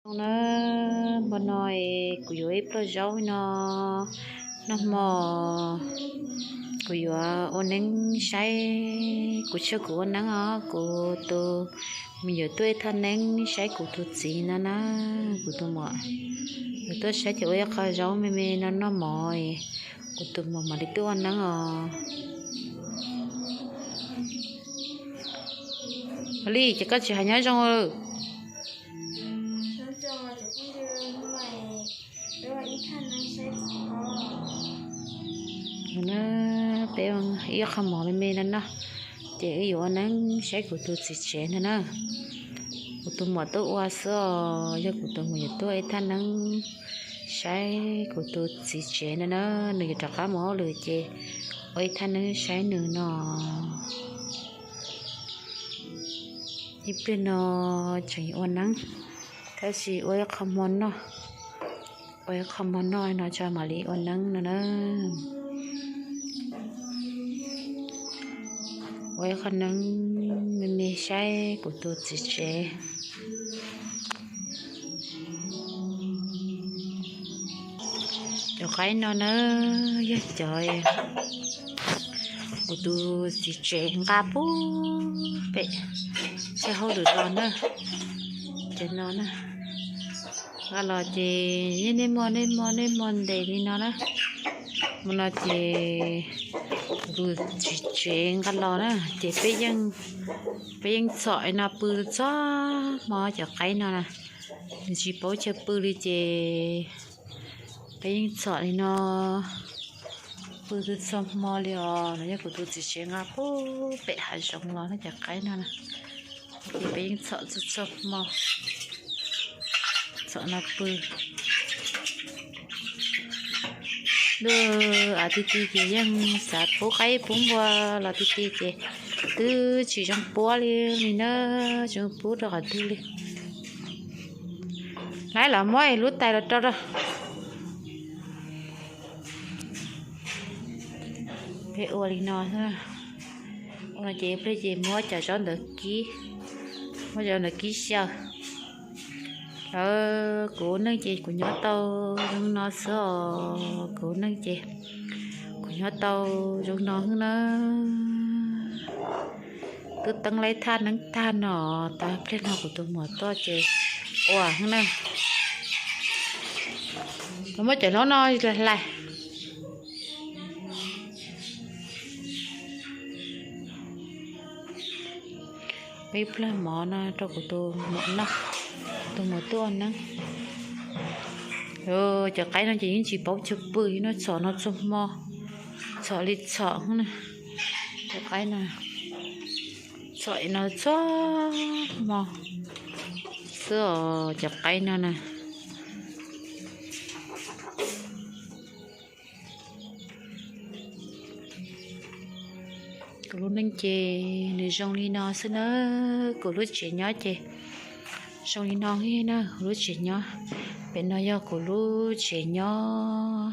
Zoo na, hmo no kuv yuav ib pluag zaub no, noj hmo kuv yuav ua neeb saib, kuv tsis yog kuv ua neeb os, kuv tus me nyuam tuaj ib thaj neeb saib kuv tus txiv no na, kuv tus muam, yuav tuaj saib ces ua ib qho zaub me me no noj mov, kuv tus muam mam li tuaj ua neeb os. Li ces koj tsis hais nyob zoo. Peb ib qho mov me me no noj, ces wb yuav ua neeb saib kuv tus txiv tsev no na. Kuv tus muam tuaj ua xwb os, yog kuv tus muam yuav tuaj ib thaj neeb saib kuv tus txiv tsev no na, nws yuav rov qab mus hauj lwm ces ua ib thaj neeb saib nws no. Ib pliag no tseem ua neeb, tab sis ua ib qho hmo noj, ua ib qho hmo noj no tso mam li ua neeb no na. Ua ib qho neeb me me saib kuv tus txiv tsev. Cov qaib no na yog cov kuv tus txiv tsev nqa pub pem txhia hauj lwm los na. Cov no na, nqa los ces yeej nej muaj nej muaj nej muaj ntes li no na. Hmo no ces kuv tus txiv tsev nqa los na, ces peb yeej, peb yeej txhom li no pw txog hmo cov qaib no na. Nws tsis paub chaw pw li ces peb yeej txhom li no pw txog txog hmo li os. No yog kuv tus txiv tsev nqa pub pem hav zoov los na cov qaib no na. Ces peb yeej txhom txog txog hmo, txhom no pw. Lub av ti ti ces yeej xav pub qaib pub npua los ti ti ces twb tsis zoo puab li li na, tsis zoo pub rau qhov twg li. Laib los muab lub tais los rau rau. Peb ua li no xwb. Ua no ces ib pliag ces muab cov zaub ntawd kib, muab cov ntawd kib xyaw. Lawv kuv ua neej ces kuv nyob tau zoo no xwb os, kuv ua neej ces kuv nyob tau zoo no xwb na. Twb teeb laib thaj neeb tag no, tas pliag no kuv tus muam tuaj ces ua xwb na. Los muab cov hlob no hlais. Ib pliag mov no rau kuv tus muam noj, tus muam tuaj ua neeb. Cov qaib no ces yeej tsis paub chaw pw li no, txhom no txog hmo, txhom li txhom na. Cov qaib no txhom no txog hmo xwb os, cov qaib no na. Kuv lub neej ces nws zoo li no xwb na. Kuv lub tsev nyob ces zoo li no na, kuv lub tsev nyob. Pem no yog kuv lub tsev nyob.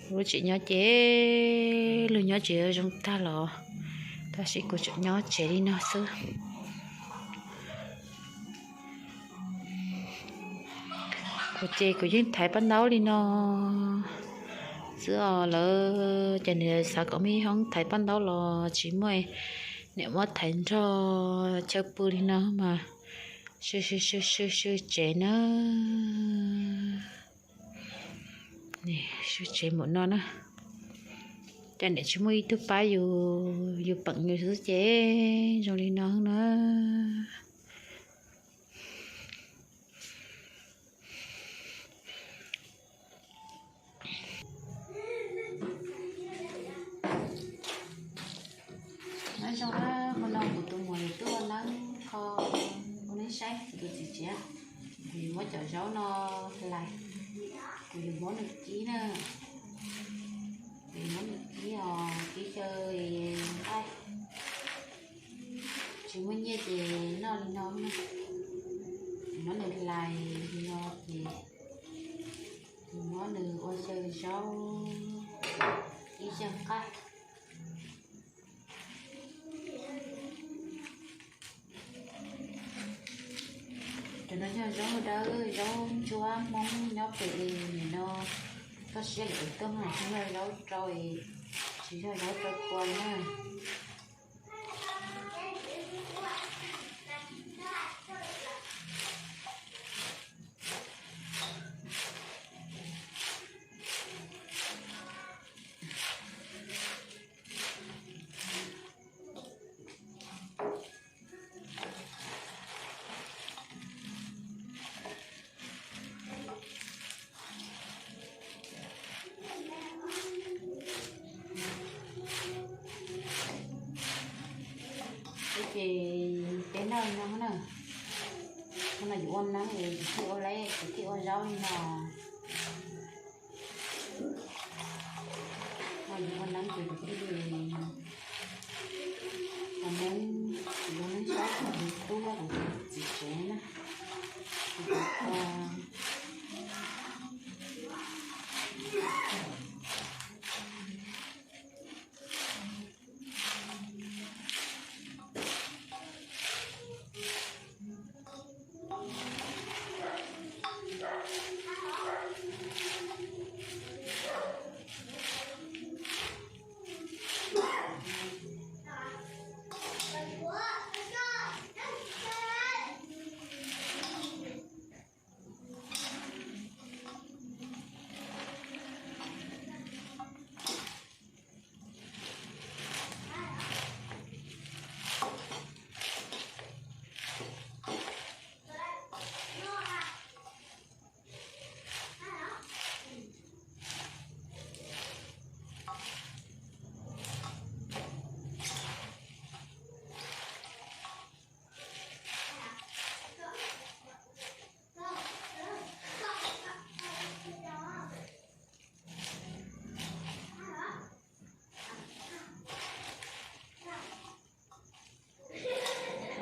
Kuv lub tsev nyob ces luag nyob tsev zoo tag los, tab sis kuv tseem nyob tsev li no xwb. Kuv ces kuv yeej thaiv paj ntaub li no xwb os. Lawv ces nws xav kom muaj ib hoob thaiv paj ntaub los tsis muaj, niam muab thaiv nrog chaw pw li no mas sw sw sw sw tsev na. Sw tsev npaum no na. Cov niam tsis muaj ib tug pab yus, yus peem yus xwb ces zoo li no na. Nyob zoo na, hmo no kuv tus muam tuaj ua neeb kho, ua neeb saib kuv tus txiv tsev. Kuv yuav muab cov zaub no hlais, kuv yuav muab nws kib na. Kuv yuav muab nws kib os, kib xyaw nqaij. Tsis muaj nyiaj ces noj li no na. Kuv muab nws hlais li no ces kuv muab nws ua xyaw zaub, kib xyaw nqaij. Cov no yog zaub Dawb zaub ntsuab Hmoob nyob pem nim no, toj siab lawm tuaj mas tsis yog zaub rau, tsis yog zaub rau kua na. Ces peb noj li no na, no yus ua neeb es yus thiaj ua laib, yus thiaj ua zaub li no. Yus ua neeb ces yus thiaj li ua neeb, yus ua neeb saib kuv tus tub, kuv tus txiv tsev na.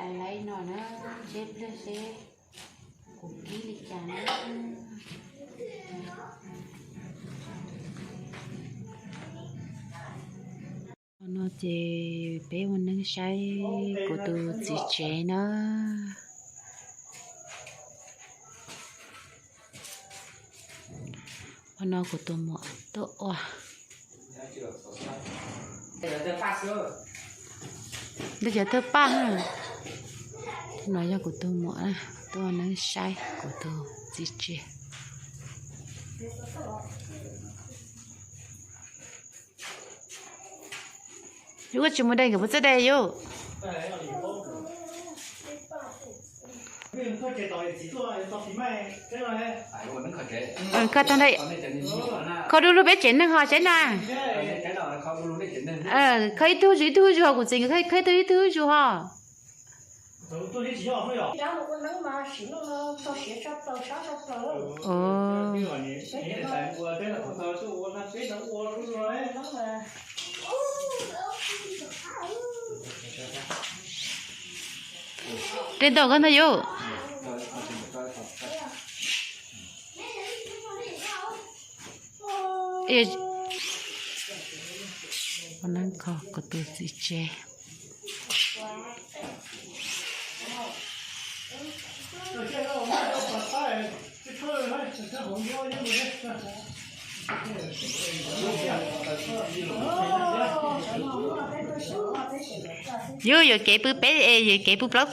Laiv laiv no na, seb pliag seb kuv kib li cas na. No ces peb ua neeb saib kuv tus txiv tsev na. Ua no kuv tus muam tuaj ua. Ntawd cov thawj paj na. No yog kuv tus muam na, tuaj ua neeb saib kuv tus txiv tsev. Yus ua tsis mus de nkawd puas txawj de yus? Kho tau ntawd, kho du lug peb tsev neeg ho saib na. Kho ib tug zuj ib tug zuj, kuv txiv nkawd kho ib tug zuj ho. Dej ntau koj ntag yus. Ua neeb kho kuv tus txiv tsev. Yus yuam kev pw peb es yuam kev pw plaub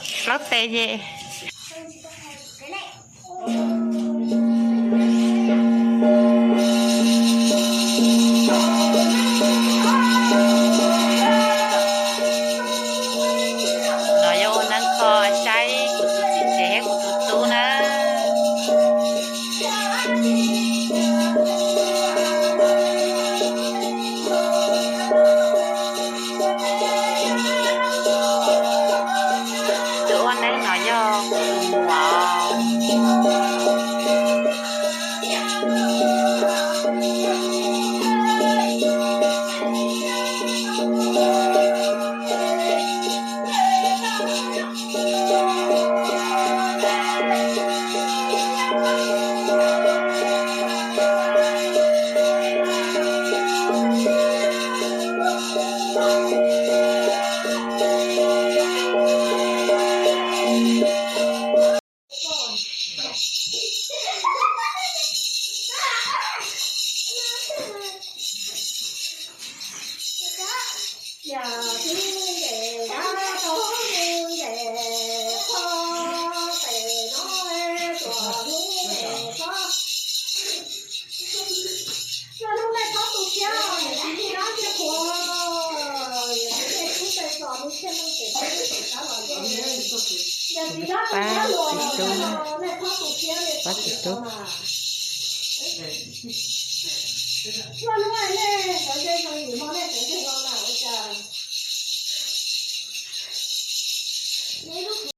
tes ces. No yog ua neeb kho saib kuv tus txiv tsev thiab kuv tus tub na. Tus ua neeb no yog kuv tus muam. Pab txiv tub, pab txiv tub.